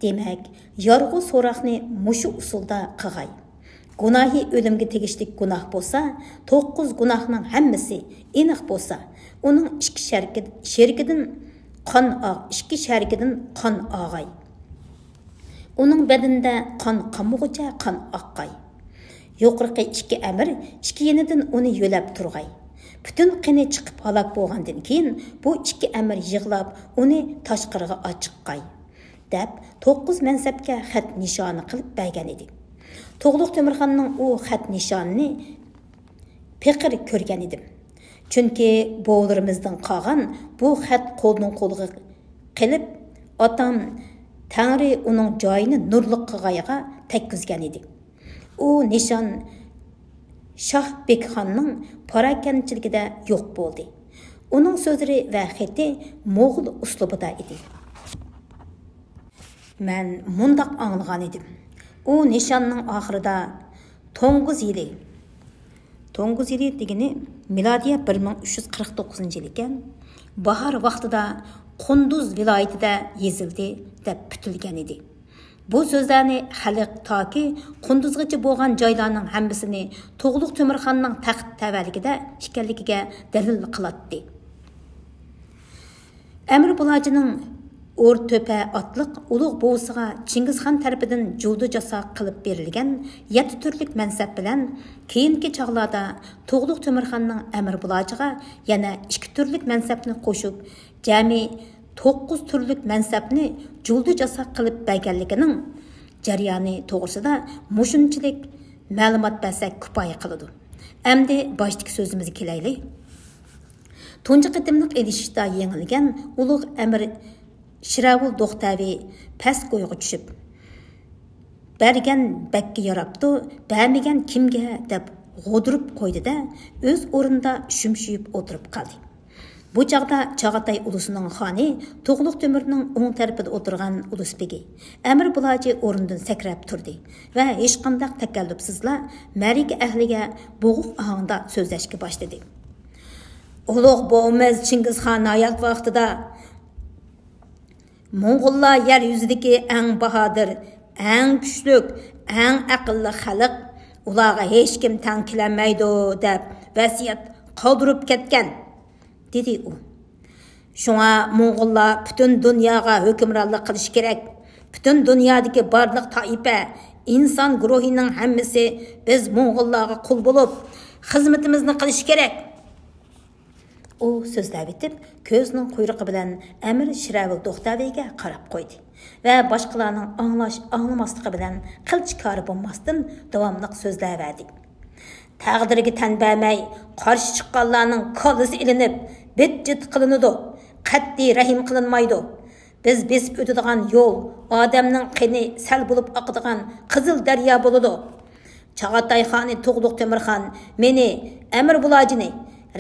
دېمەك، يارغۇ سوراقنى مۇشۇ ئۇسۇلدا قىغاي. گۇناھى ئۆلۈمگە تېگىشلىك گۇناھ بولسا، توققۇز گۇناھنىڭ ھەممىسى ئېنىق بولسا، ئۇنىڭ ئىككى شەركى-، شېرىكىدىن قان ئاغ-، ئىككى شەرىكىدىن قان ئاغاي. ئۇنىڭ بەدىنىدە قان قالمىغۇچە قان ئاققاي. يۇقىرىقى ئىككى ئەمىر ئىككى يېنىدىن ئۇنى يۆلەپ تۇرغاي. پۈتۈن قېنى چىقىپ ھالاك بولغاندىن كېيىن، بۇ ئىككى ئەمىر يىغلاپ، ئۇنى تاشقىرىغا ئاچىققاي، دەپ توققۇز مەنسەپكە خەت نىشانى قىلىپ بەرگەن ئىدى. تۇغلۇق تۆمۈرخاننىڭ ئۇ خەت نىشانىنى پېقىر كۆرگەن ئىدىم. چۈنكى بوۋىلىرىمىزدىن قالغان بۇ خەت قولدىن قولغا قېلىپ، ئاتام تەڭرى ئۇنىڭ جايىنى نۇرلۇق قىلغايغا تەگكۈزگەن ئىدى. ئۇ نىشان شاھ بېكخاننىڭ پاراكەندىچىلىكىدە يوق بولدى. ئۇنىڭ سۆزلىرى ۋە خېتى موغۇل ئۇسلۇبىدا ئىدى. مەن مۇنداق ئاڭلىغان ئىدىم. ئۇ نىشاننىڭ ئاخىرىدا توڭگۇز يىلى، توڭگۇز يىلى دېگىنى مىلادىيە بىر مىڭ ئۈچ يۈز قىرىق توققۇزىنچى يىل ئىكەن، باھار ۋاقتىدا قۇندۇز ۋىلايىتىدە يېزىلدى، دەپ پۈتۈلگەن ئىدى. بۇ سۆزلەرنى خەلق تاكى قۇندۇزغىچە بولغان جايلارنىڭ ھەممىسىنى تۇغلۇق تۆمۈرخاننىڭ تەخت تەۋەلىكىدە ئىكەنلىكىگە دەلىل قىلاتتى. ئەمىر بۇلاجىنىڭ ئورتۆپە ئاتلىق ئۇلۇغ بوۋىسىغا چىڭگىزخان تەرىپىدىن جۇدۇ جاسا قىلىپ بېرىلگەن يەتتە تۈرلۈك مەنسەپ بىلەن كېيىنكى چاغلاردا تۇغلۇق تۆمۈرخاننىڭ ئەمىر بۇلاجىغا يەنە ئىككى تۈرلۈك مەنسەپنى قوشۇپ، جەمئىي توققۇز تۈرلۈك مەنسەپنى جۇدۇ جاسا قىلىپ بەرگەنلىكىنىڭ جەريانى توغرىسىدا مۇشۇنچىلىك مەلۇمات بەرسەك كۇپايە قىلىدۇ. ئەمدى باشتىكى سۆزىمىزگە كېلەيلى. تۇنجى قېتىملىق ئېلىشىشتا يېڭىلگەن ئۇلۇغ ئەمىر شىراۋۇل دوختەۋى پەس كويغا چۈشۈپ، بەرگەن بەگكە ياراپتۇ، بەرمىگەن كىمگە دەپ غودۇرۇپ قويدى-دە، ئۆز ئورنىدا شۈمشىيىپ ئولتۇرۇپ قالدى. بۇ چاغدا چاغاتاي ئۇلۇسىنىڭ خانى تۇغلۇق تۆمۈرنىڭ ئوڭ تەرىپىدە ئولتۇرغان ئۇلۇس بېگى ئەمىر بۇلاجى ئورنىدىن سەكرەپ تۇردى ۋە ھېچقانداق تەكەللۇپسىزلا مەرىكە ئەھلىگە بوغۇق ئاھاڭدا سۆزلەشكە باشلىدى. ئۇلۇغ بوۋىمىز چىڭگىزخان ھايات ۋاقتىدا، موڭغۇللار يەر يۈزىدىكى ئەڭ باھادىر، ئەڭ كۈچلۈك، ئەڭ ئەقىللىق خەلق، ئۇلارغا ھېچكىم تەڭ كېلەلمەيدۇ، دەپ ۋەسىيەت قالدۇرۇپ كەتكەن، دېدى ئۇ. شۇڭا موڭغۇللار پۈتۈن دۇنياغا ھۆكۈمرانلىق قىلىشى كېرەك. پۈتۈن دۇنيادىكى بارلىق تائىپە، ئىنسان گۇرۇھىنىڭ ھەممىسى بىز موڭغۇللارغا قۇل بولۇپ، خىزمىتىمىزنى قىلىشى كېرەك. ئۇ سۆزلەۋېتىپ، كۆزىنىڭ قۇيرۇقى بىلەن ئەمىر شىرەۋىل دوختەۋىگە قاراپ قويدى ۋە باشقىلارنىڭ ئاڭلاش-ئاڭلىماسلىقى بىلەن قىلچە كارى بولماستىن داۋاملىق سۆزلەۋەردى. تەقدىرگە تەن بەرمەي، قارشى چىققانلارنىڭ كاللىسى ئېلىنىپ، بىت-جىت قىلىنىدۇ، قەتئىي رەھىم قىلىنمايدۇ. بىز بېسىپ ئۆتىدىغان يول ئادەمنىڭ قېنى سەل بولۇپ ئاقىدىغان قىزىل دەريا بولىدۇ. چاغاتاي خانى تۇغلۇق تۆمۈرخان مېنى، ئەمىر بۇلاجىنى،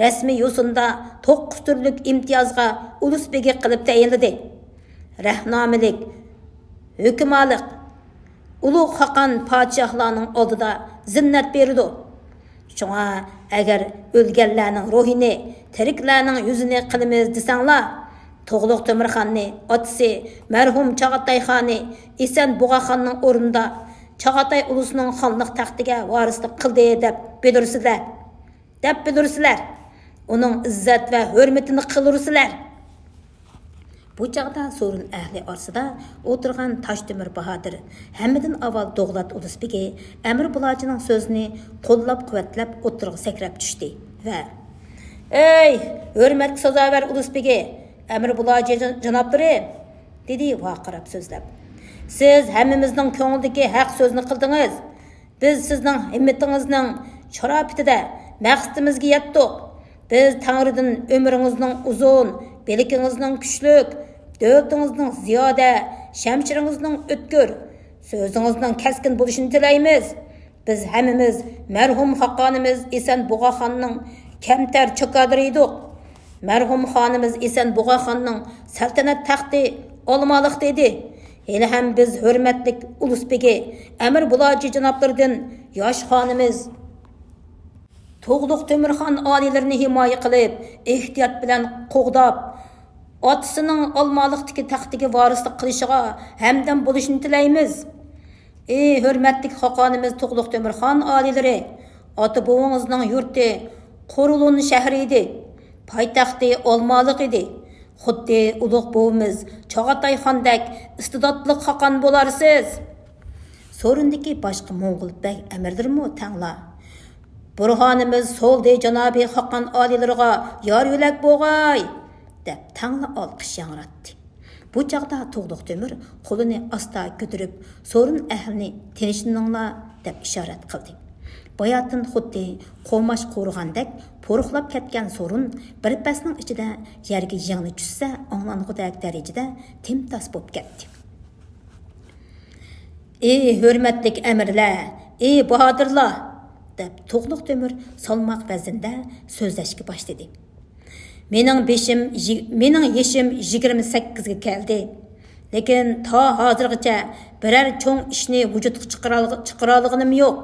رەسمىي يوسۇندا توققۇز تۈرلۈك ئىمتىيازغا ئۇلۇس بېگى قىلىپ تەيىنلىدى. رەھنامىلىك، ھۆكۈمالىق، ئۇلۇغ خاقان پادىشاھلارنىڭ ئالدىدا زىننەت بېرىدۇ. شۇڭا، ئەگەر ئۆلگەنلەرنىڭ روھىنى، تىرىكلەرنىڭ يۈزىنى قىلىمىز دېسەڭلار، تۇغلۇق تۆمۈرخاننى ئاتىسى مەرھۇم چاغاتاي خانى ئېسەن بۇغاخاننىڭ ئورنىدا چاغاتاي ئۇلۇسىنىڭ خانلىق تەختىگە ۋارىسلىق قىلدى دەپ بىلدۈرسىلەر، دەپ بىلدۈرسىلەر. ئۇنىڭ ئىززەت ۋە ھۆرمىتىنى قىلدۇرسىلەر. بۇ چاغدا سورۇن ئەھلى ئارىسىدا ئولتۇرغان تاشتۆمۈر باھادىر ھەممىدىن ئاۋۋال دوغلات ئۇلۇس بېگى ئەمىر بۇلاجىنىڭ سۆزىنى قوللاپ-قۇۋۋەتلەپ ئوتتۇرىغا سەكرەپ چۈشتى ۋە، ئەي، ھۆرمەتكە سازاۋەر ئۇلۇس بېگى، ئەمىر بۇلاجى جان-، جانابلىرى، دېدى ۋارقىراپ سۆزلەپ. سىز ھەممىمىزنىڭ كۆڭلىدىكى ھەق سۆزنى قىلدىڭىز. بىز سىزنىڭ ھىممىتىڭىزنىڭ شاراپىتىدە مەقسىتىمىزگە يەتتۇق. بىز تەڭرىدىن ئۆمرىڭىزنىڭ ئۇزۇن، بىلىكىڭىزنىڭ كۈچلۈك، دۆلىتىڭىزنىڭ زىيادە، شەمشىرىڭىزنىڭ ئۆتكۈر، سۆزىڭىزنىڭ كەسكىن بولۇشىنى تىلەيمىز. بىز ھەممىمىز مەرھۇم خاقانىمىز ئېسەن بۇغاخاننىڭ كەمتەر چاكارلىرى ئىدۇق. مەرھۇم خانىمىز ئېسەن بۇغاخاننىڭ سەلتەنەت تەختى ئالمالىقتا ئىدى. ھېلىھەم بىز ھۆرمەتلىك ئۇلۇس بېگى ئەمىر بۇلاجى جانابلىرىدىن ياش خانىمىز تۇغلۇق تۆمۈرخان ئالىيلىرىنى ھىمايە قىلىپ، ئېھتىيات بىلەن قوغداپ، ئاتىسىنىڭ ئالمالىقتىكى تەختىگە ۋارىسلىق قىلىشىغا ھەمدەم بولۇشىنى تىلەيمىز. ئى ھۆرمەتلىك خاقانىمىز تۇغلۇق تۆمۈرخان ئالىيلىرى، ئاتا بوۋىڭىزنىڭ يۇرتى قۇرۇلۇن شەھىرى ئىدى، پايتەختى ئالمالىق ئىدى. خۇددى ئۇلۇغ بوۋىمىز چاغاتاي خاندەك ئىستىداتلىق خاقان بولارسىز. سورۇندىكى باشقا موڭغۇل بەگ ئەمىرلىرىمۇ تەڭلا، بۇرھانىمىز سولدى جانابىي خاقان ئالىيلىرىغا يار يۆلەك بوغاي، دەپ تەڭلا ئالقىش ياڭراتتى. بۇ چاغدا تۇغلۇق تۆمۈر قولىنى ئاستا كۆتۈرۈپ، سورۇن ئەھلىنى تىنچلىنىڭلار، دەپ ئىشارەت قىلدى. باياتىن خۇددى قوماچ قورۇغاندەك پۇرۇقلاپ كەتكەن سورۇن بىر پەسنىڭ ئىچىدە يەرگە يىڭنە چۈشسە ئاڭلانغۇدەك دەرىجىدە تىمتاس بولۇپ كەتتى. ئى ھۆرمەتلىك ئەمىرلەر، ئى باھادىرلار، دەپ تۇغلۇق تۆمۈر سالماق ۋەزىندە سۆزلەشكە باشلىدى. مېنىڭ بېشىم يىگ-، مېنىڭ يېشىم يىگىرمە سەككىزگە كەلدى. لېكىن تا ھازىرغىچە بىرەر چوڭ ئىشنى ۋۇجۇدقا چىقىرالغ-، چىقىرالىغىنىم يوق.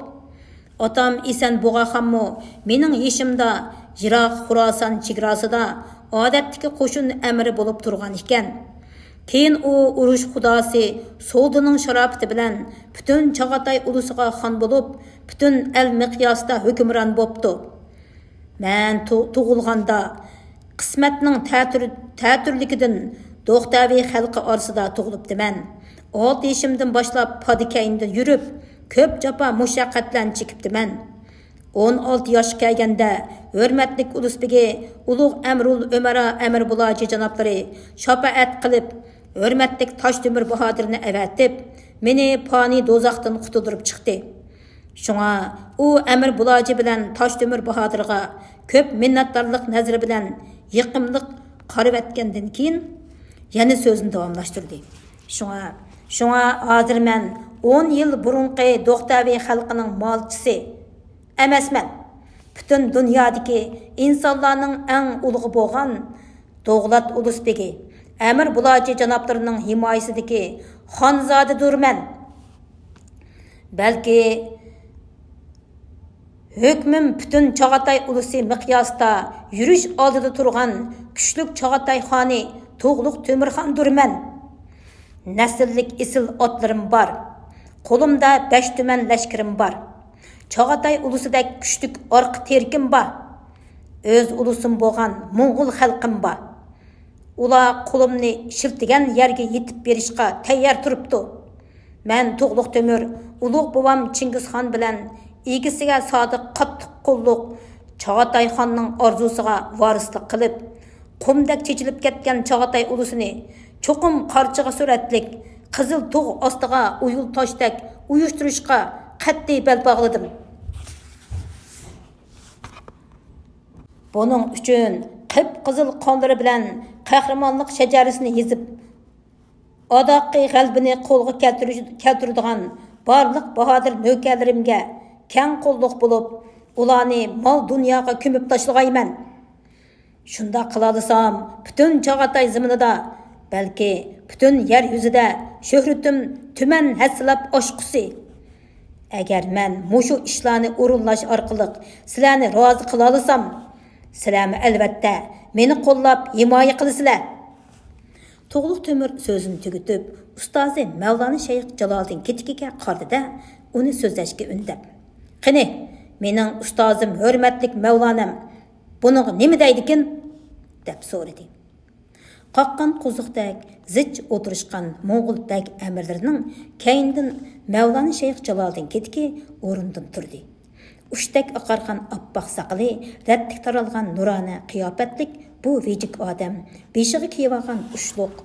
ئاتام ئېسەن بۇغاخانمۇ مېنىڭ يېشىمدا يىراق خۇراسان چېگراسىدا ئادەتتىكى قوشۇن ئەمىرى بولۇپ تۇرغان ئىكەن. كېيىن ئۇ ئۇرۇش خۇداسى سولدىنىڭ شاراپىتى بىلەن پۈتۈن چاغاتاي ئۇلۇسىغا خان بولۇپ، پۈتۈن ئەل مىقياسىدا ھۆكۈمران بوپتۇ. مەن تۇ-، تۇغۇلغاندا، قىسمەتنىڭ تەتۈر-، تەتۈرلۈكىدىن دوختەۋى خەلقى ئارىسىدا تۇغۇلۇپتىمەن. ئالتە يېشىمدىن باشلاپ پادا كەينىدە يۈرۈپ، كۆپ جاپا مۇشەققەتلەرنى چېكىپتىمەن. ئون ئالتە ياشقا كەلگەندە، ھۆرمەتلىك ئۇلۇس بېگى، ئۇلۇغ ئەمرۇل ئۆمەرا ئەمىر بۇلاجى جانابلىرى شاپائەت قىلىپ، ھۆرمەتلىك تاشتۆمۈر باھادىرنى ئەۋەتىپ، مېنى پانىي دوزاختىن قۇتۇلدۇرۇپ چىقتى. شۇڭا ئۇ ئەمىر بۇلاجى بىلەن تاشتۆمۈر باھادىرغا كۆپ مىننەتدارلىق نەزىرى بىلەن يېقىملىق قارىۋەتكەندىن كېيىن، يەنە سۆزىنى داۋاملاشتۇردى. شۇڭا، شۇڭا ھازىر مەن ئون يىل بۇرۇنقى دوختەۋى خەلقىنىڭ مالچىسى ئەمەسمەن. پۈتۈن دۇنيادىكى ئىنسانلارنىڭ ئەڭ ئۇلۇغى بولغان دوغلات ئۇلۇس بېگى ئەمىر بۇلاجى جانابلىرىنىڭ ھىمايىسىدىكى خانزادىدۇرمەن. بەلكى ھۆكمۈم پۈتۈن چاغاتاي ئۇلۇسى مىقياسىدا يۈرۈش ئالدىدا تۇرغان كۈچلۈك چاغاتاي خانى تۇغلۇق تۆمۈرخاندۇرمەن. نەسىللىك ئېسىل ئاتلىرىم بار. قولۇمدا بەش تۈمەن لەشكىرىم بار. چاغاتاي ئۇلۇسىدەك كۈچلۈك ئارقا تىرىكىم بار. ئۆز ئۇلۇسۇم بولغان موڭغۇل خەلقىم بار. ئۇلار قولۇمنى شىلتىگەن يەرگە يېتىپ بېرىشقا تەييار تۇرۇپتۇ. مەن تۇغلۇق تۆمۈر، ئۇلۇغ بوۋام چىڭگىزخان بىلەن ئىگىسىگە سادىق قاتتىق قوللۇق چاغاتاي خاننىڭ ئارزۇسىغا ۋارىسلىق قىلىپ، قۇمدەك چېچىلىپ كەتكەن چاغاتاي ئۇلۇسىنى چوقۇم قارچىغا سۈرەتلىك قىزىل تۇغ ئاستىغا ئويۇل تاشتەك ئۇيۇشتۇرۇشقا قەتئىي بەل باغلىدىم. بۇنىڭ ئۈچۈن قىپقىزىل قانلىرى بىلەن قەھرىمانلىق شەجەرىسىنى يېزىپ، ئاداققى غەلىبىنى قولغا كەلتۈرۈش-، كەلتۈرىدىغان بارلىق باھادىر نۆكەرلىرىمگە كەڭ قوللۇق بولۇپ، ئۇلارنى مال-دۇنياغا كۆمۈپ تاشلىغايمەن. شۇنداق قىلالىسام، پۈتۈن چاغاتاي زېمىنىدا، بەلكى پۈتۈن يەر يۈزىدە شۆھرىتىم تۈمەن ھەسسىلەپ ئاشقۇسى. ئەگەر مەن مۇشۇ ئىشلارنى ئورۇنلاش ئارقىلىق سىلەرنى رازى قىلالىسام، سىلەرمۇ ئەلۋەتتە مېنى قوللاپ ھىمايە قىلىسىلەر. تۇغلۇق تۆمۈر سۆزىنى تۈگىتىپ، ئۇستازى مەۋلانا شەيخ جالالىدىن كېتىكىگە قارىدى-دە، ئۇنى سۆزلەشكە ئۈندەپ، قېنى، مېنىڭ ئۇستازىم، ھۆرمەتلىك مەۋلانەم بۇنىڭغا نېمە دەيدىكىن؟ دەپ سورىدى. قاققان قوزۇقتەك زىچ ئولتۇرۇشقان موڭغۇل بەگ ئەمىرلىرىنىڭ كەينىدىن مەۋلانا شەيخ جالالىدىن كېتىكى ئورنىدىن تۇردى. ئۇچتەك ئاقارغان ئاپئاق ساقىلى، رەتلىك تارالغان نۇرانە قىياپەتلىك بۇ ۋىجىك ئادەم بېشىغا كىيىۋالغان ئۇچلۇق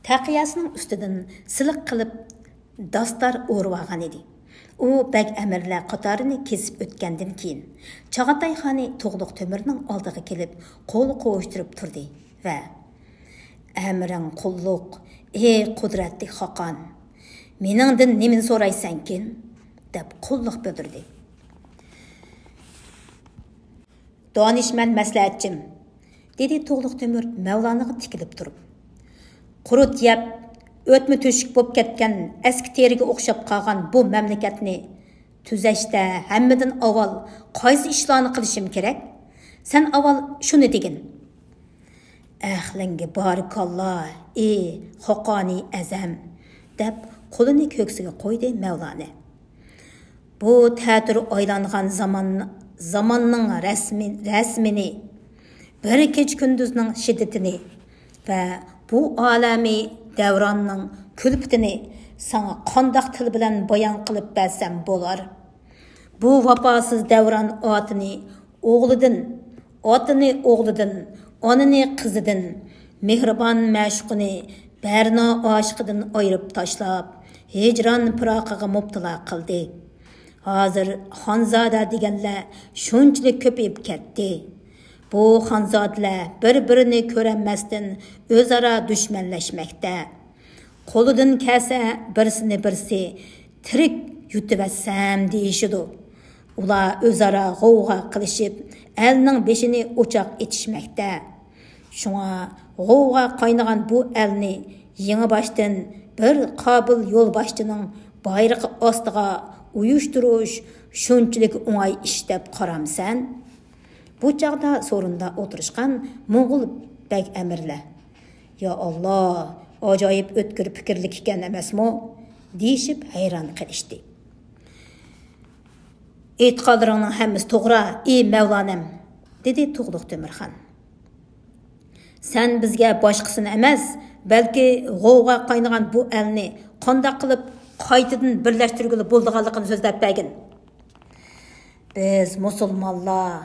تەقىيەسىنىڭ ئۈستىدىن سىلىق قىلىپ داستار ئورىۋالغان ئىدى. ئۇ بەگ ئەمىرلەر قاتارىنى كېسىپ ئۆتكەندىن كېيىن، چاغاتاي خانى تۇغلۇق تۆمۈرنىڭ ئالدىغا كېلىپ، قول قوۋۇشتۇرۇپ تۇردى ۋە، «ئەمرىڭ قۇللۇق، ئەي قۇدرەتلىك خاقان! مېنىڭدىن نېمىنى سورايسەنكىن؟» دەپ قۇللۇق بىلدۈردى. «دانىشمەن مەسلىھەتچىم»، دېدى تۇغلۇق تۆمۈر مەۋلانىغا تىكىلىپ تۇرۇپ. «قۇرۇت يەپ، ئۆتمە تۆشۈك بولۇپ كەتكەن ئەسكى تېرىگە ئوخشاپ قالغان بۇ مەملىكەتنى تۈزەشتە ھەممىدىن ئاۋۋال قايسى ئىشلارنى قىلىشىم كېرەك؟ سەن ئاۋۋال شۇنى دېگىن.» «ئەقلىڭگە بارىكاللا، ئى خاقانى ئەزەم!» دەپ قولىنى كۆكسىگە قويدى مەۋلانە. «بۇ تەتۈر ئايلانغان زامان، زاماننىڭ رەسمى، رەسىمىنى، بىر كېچە كۈندۈزنىڭ شىددىتىنى ۋە بۇ ئالەمى دەۋراننىڭ كۈلپىتىنى ساڭا قانداق تىل بىلەن بايان قىلىپ بەرسەم بولار؟ بۇ ۋاپاسىز دەۋران ئاتىنى ئوغلىدىن، ئاتىنى ئوغلىدىن، ئانىنى قىزىدىن، مېھرىبان مەشۇقىنى بەرنا ئاشىقىدىن ئايرىپ تاشلاپ، ھىجران پىراقىغا مۇپتىلا قىلدى. ھازىر خانزادە دېگەنلەر شۇنچىلىك كۆپىيىپ كەتتى. بۇ خانزادىلەر بىر-بىرىنى كۆرەلمەستىن ئۆزئارا دۈشمەنلەشمەكتە. قولىدىن كەلسە بىرسىنى بىرسى تىرىك يۇتۇۋەتسەم دېيىشىدۇ. ئۇلار ئۆزئارا غوۋغا قىلىشىپ، ئەلنىڭ بېشىنى ئوچاق ئېتىشمەكتە. شۇڭا غوۋغا قاينىغان بۇ ئەلنى يېڭىباشتىن بىر قابىل يولباشچىنىڭ بايرىقى ئاستىغا ئۇيۇشتۇرۇش شۇنچىلىك ئوڭاي ئىش دەپ قارامسەن؟ بۇ چاغدا سورۇندا ئولتۇرۇشقان موڭغۇل بەگ ئەمىرلەر، «يا ئاللا، ئاجايىپ ئۆتكۈر پىكىرلىك ئىكەن ئەمەسمۇ؟» دېيىشىپ ھەيران قېلىشتى. «ئېيتقانلىرىڭنىڭ ھەممىسى توغرا، ئى مەۋلانەم»، دېدى تۇغلۇق تۆمۈرخان. «سەن بىزگە باشقىسىنى ئەمەس، بەلكى غوۋغا قاينىغان بۇ ئەلنى قانداق قىلىپ قايتىدىن بىرلەشتۈرگىلى بولىدىغانلىقىنى سۆزلەپ بەرگىن.» «بىز مۇسۇلمانلار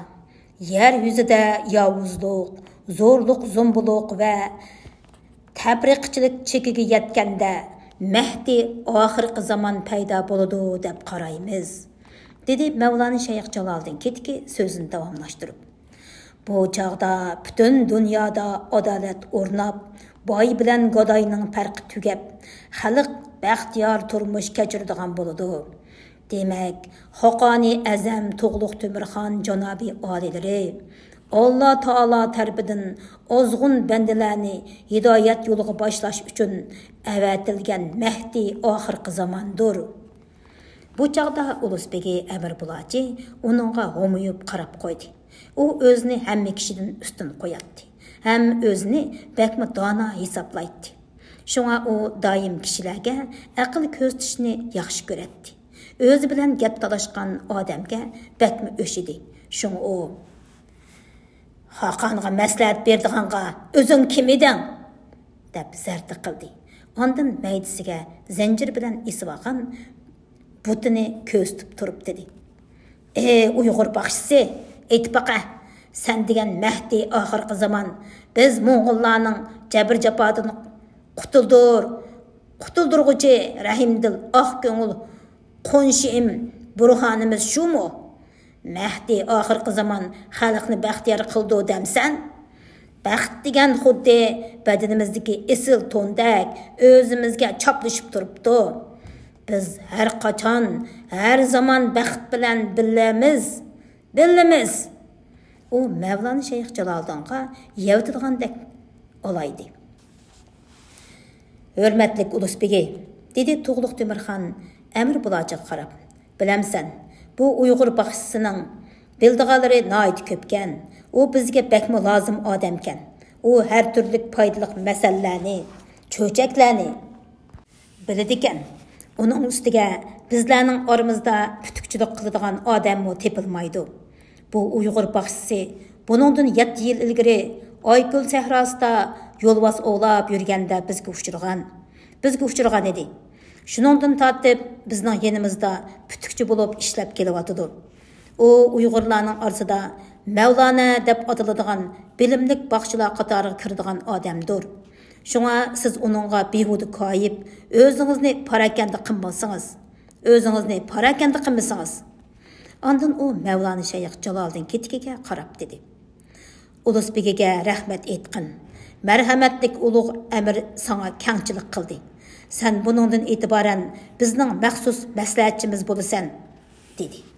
يەر يۈزىدە ياۋۇزلۇق، زورلۇق، زومبىلىق ۋە تەپرىقىچىلىك چېكىگە يەتكەندە، مەھدى ئاخىرقى زامان پەيدا بولىدۇ دەپ قارايمىز»، دېدى مەۋلانا شەيخ جالالىدىن كېتىكى سۆزىنى داۋاملاشتۇرۇپ. «بۇ چاغدا پۈتۈن دۇنيادا ئادالەت ئورناپ، باي بىلەن گاداينىڭ پەرقى تۈگەپ، خەلق بەختىيار تۇرمۇش كەچۈرىدىغان بولىدۇ. دېمەك، خاقانى ئەزەم تۇغلۇق تۆمۈرخان جانابىي ئالىيلىرى ئاللا تائالا تەرىپىدىن ئازغۇن بەندىلەرنى ھىدايەت يولىغا باشلاش ئۈچۈن ئەۋەتىلگەن مەھدى ئاخىرقى زاماندۇر.» بۇ چاغدا ئۇلۇس بېگى ئەمىر بۇلاچى ئۇنىڭغا ھومىيىپ قاراپ قويدى. ئۇ ئۆزىنى ھەممە كىشىدىن ئۈستۈن قوياتتى ھەم ئۆزىنى بەكمۇ دانا ھېسابلايتتى. شۇڭا ئۇ دائىم كىشىلەرگە ئەقىل كۆرسىتىشنى ياخشى كۆرەتتى. ئۆزى بىلەن گەپ تالاشقان ئادەمگە بەكمۇ ئۆچ ئىدى. شۇڭا ئۇ، «خاقانغا مەسلىھەت بېرىدىغانغا ئۆزۈڭ كىم ئىدىڭ؟» دەپ زەردە قىلدى. ئاندىن مەيدىسىگە زەنجىر بىلەن ئېسىۋالغان بۇتىنى كۆرسىتىپ تۇرۇپ دېدى، «ئەي ئۇيغۇر باخشىسى، ئېيتىپ باقە، سەن دېگەن مەھدى ئاخىرقى زامان بىز موڭغۇللارنىڭ جەبىر-جاپادىن قۇتۇلدۇر، قۇتۇلدۇرغۇچى رەھىمدىل ئاق كۆڭۈل قونشىم بۇرھانىمىز شۇمۇ؟ مەھدى ئاخىرقى زامان خەلقنى بەختىيار قىلىدۇ دەمسەن؟ بەخت دېگەن خۇددى بەدىنىمىزدىكى ئېسىل توندەك ئۆزىمىزگە چاپلىشىپ تۇرۇپتۇ. بىز ھەر قاچان، ھەر زامان بەخت بىلەن بىللىمىز، بىللىمىز.» ئۇ مەۋلانا شەيخ جالالىدىنغا يەۋېتىدىغاندەك ئالايدى. «ھۆرمەتلىك ئۇلۇس بېگى»، دېدى تۇغلۇق تۆمۈرخان ئەمىر بۇلاچىغا قاراپ، «بىلەمسەن، بۇ ئۇيغۇر باخشىسىنىڭ بىلىدىغانلىرى ناھايىتى كۆپكەن. ئۇ بىزگە بەكمۇ لازىم ئادەمكەن. ئۇ ھەر تۈرلۈك پايدىلىق مەسەلىلەرنى، چۆچەكلەرنى بىلىدىكەن. ئۇنىڭ ئۈستىگە بىزلەرنىڭ ئارىمىزدا پۈتۈكچىلىك قىلىدىغان ئادەممۇ تېپىلمايدۇ. بۇ ئۇيغۇر باخشىسى بۇنىڭدىن يەتتە يىل ئىلگىرى ئايكۆل سەھراسىدا يولۋاس ئوۋلاپ يۈرگەندە بىزگە ئۇچرىغان، بىزگە ئۇچرىغان ئىدى. شۇنىڭدىن تارتىپ بىزنىڭ يېنىمىزدا پۈتۈكچى بولۇپ ئىشلەپ كېلىۋاتىدۇ. ئۇ ئۇيغۇرلارنىڭ ئارىسىدا مەۋلانە دەپ ئاتىلىدىغان بىلىملىك باخشىلار قاتارىغا كىرىدىغان ئادەمدۇر. شۇڭا سىز ئۇنىڭغا بىھۇدە كايىپ، ئۆزىڭىزنى پاراكەندە قىلمىسىڭىز، ئۆزىڭىزنى پاراكەندە قىلمىسىڭىز. ئاندىن ئۇ مەۋلانا شەيخ جالالىدىن كېتىكىگە قاراپ دېدى: ئۇلۇس بېگىگە رەھمەت ئېيتقىن. مەرھەمەتلىك ئۇلۇغ ئەمىر ساڭا كەڭچىلىك قىلدى. سەن بۇنىڭدىن ئېتىبارەن بىزنىڭ مەخسۇس مەسلىھەتچىمىز بولىسەن، دېدى.